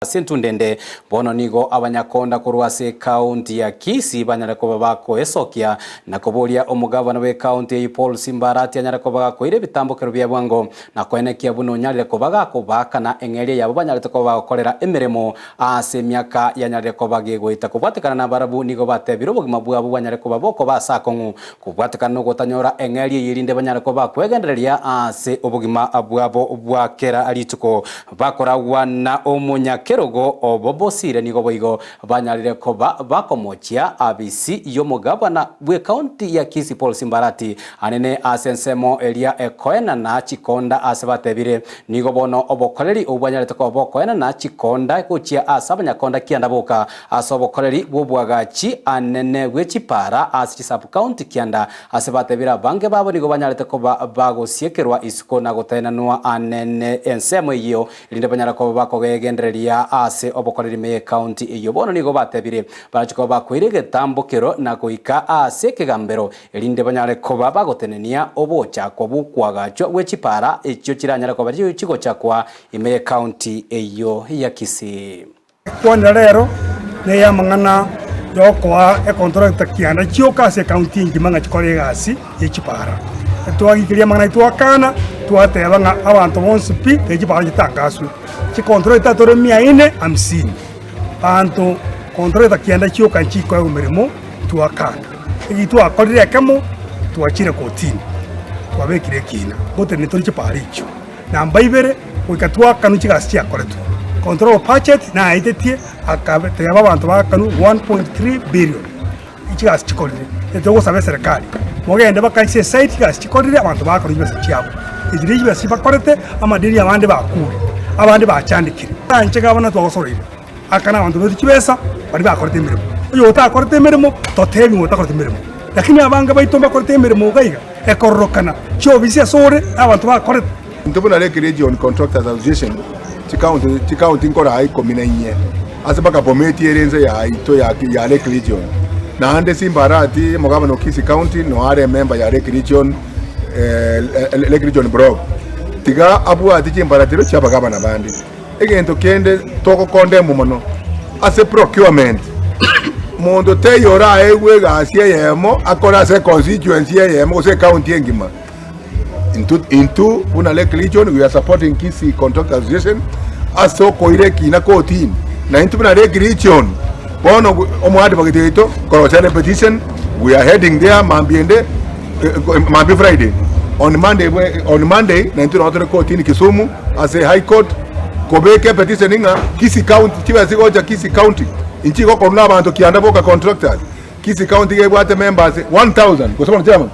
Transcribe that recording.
Ase entunde ende, bono nigo abanyakonda korwa ase ekaunti ya Kisii banyare koba bakoesokia na koboria omogavana bw'ekaunti eyio Paul Simba Arati anyare koba gakoira ebitambokero bia bwango na koenekia buna onyarire koba gakobaakana eng'eria yabo banyarete koba bagokorera emeremo ase emiaka yanyarire koba gegoita. Kobwatekana nabarabwo nigo batebire obogima bwabo bwanyare koba bokoba ase akong'u Kobwatekana nogotanyora eng'eria eye erinde banyare koba bakwegendereria ase obogima bwabo bwa kera rituko. Bakoragwa na omonyakerogo obo bosire nigo boigo banyarire koba bakomochia abisi y'omogabana bw'ekaunti ya Kisii Paul Simbarati anene ase ensemo eria ekoenana chikonda ase batebire nigo bono obokoreri obwo bwanyarete koba bokoenana chikonda gochia ase abanyakonda kianda boka Ase obokoreri bw'oboagachi anene bwe chipaara ase chisub-county kianda, ase batebire abange babo nigo banyarete koba bagosiekerwa isiko na gotenenwa anene ensemo eyio, erinde banyare koba bakogegendereria ase obokoreri ime y'ecounty eyio. Bono nigo batebire barache koba bakoira egetambokero na goika ase ekegambero, erinde banyare koba bagotenenia obochakwa bw'okoagachwa gwe chipaara echio chiranyare koba chigochakwa ime y'ecounty eyio ya Kisii. Kwanera rero ney'amang'ana y'okoa econtractor kianda chioka ase ecounty engima ng'a chikore egasi ye chipara. Twagikeria amang'ana ayio twakana, twateba ng'a abanto bonsi pi ne chipara chitangaswe. Chicontractor tore mia ine hamsini, abanto contractor kianda chioka nchikoegwa emeremo twakana. Eki twakorire ekemo, twachire kotini, twabekire ekina, gotenenia tore chipara echio. Namba ibere, goika twakanwe chigasi chiakoretwe. Control of budget naetetie akateba abanto bakanwe 1.3 billion chigasi chikorire. Etogosaba eserekari mogende bakaise eside chigasi chikorire abanto bakorwa chibesa chiabo. Echi ne chibesa chibakorete amadeni abande bakure, abande bachandekire. Inche gavana twagosoroire akana abanto baito chibesa baria bakorete emeremo. Oyo otakorete emeremo totebi ng'a otakoreti emeremo. Lakini abange baito mbakorete emeremo iga iga. Ekororokana chiobisi asore abanto bakorete. Intwe buna Lake Region Contractors Association chikaunti chikaunti nkoraa ikomi na inye ase mpaka Bomet ere ense yaito ya ya Lake Region. Naende Simba Arati omogabana o Kisii County no are emember ya Lake Region Lake Region Block. Tiga abwati chimbaratero chia abagabana bande. Egento kende togokondemwa mono ase procurement, monto teiyo oraegwe egasi eyemo akore ase econstituency eyemo gose ecounty engima. Intwe intwe buna Lake Region we are supporting Kisii Contractors Association ase okoira ekina kotini, na intwe buna Lake Region bono omoadvocate oito korosia ere petition we are heading there mambia ende mambia Friday on Monday on Monday na intwe nabo tore kotini Kisumu ase High Court kobeka epetition ng'a Kisii County chibesa chigocha Kisii County inchi igokorwa na abanto kianda boka contractors Kisii County iga ebwate members 1000 gose bono chairman?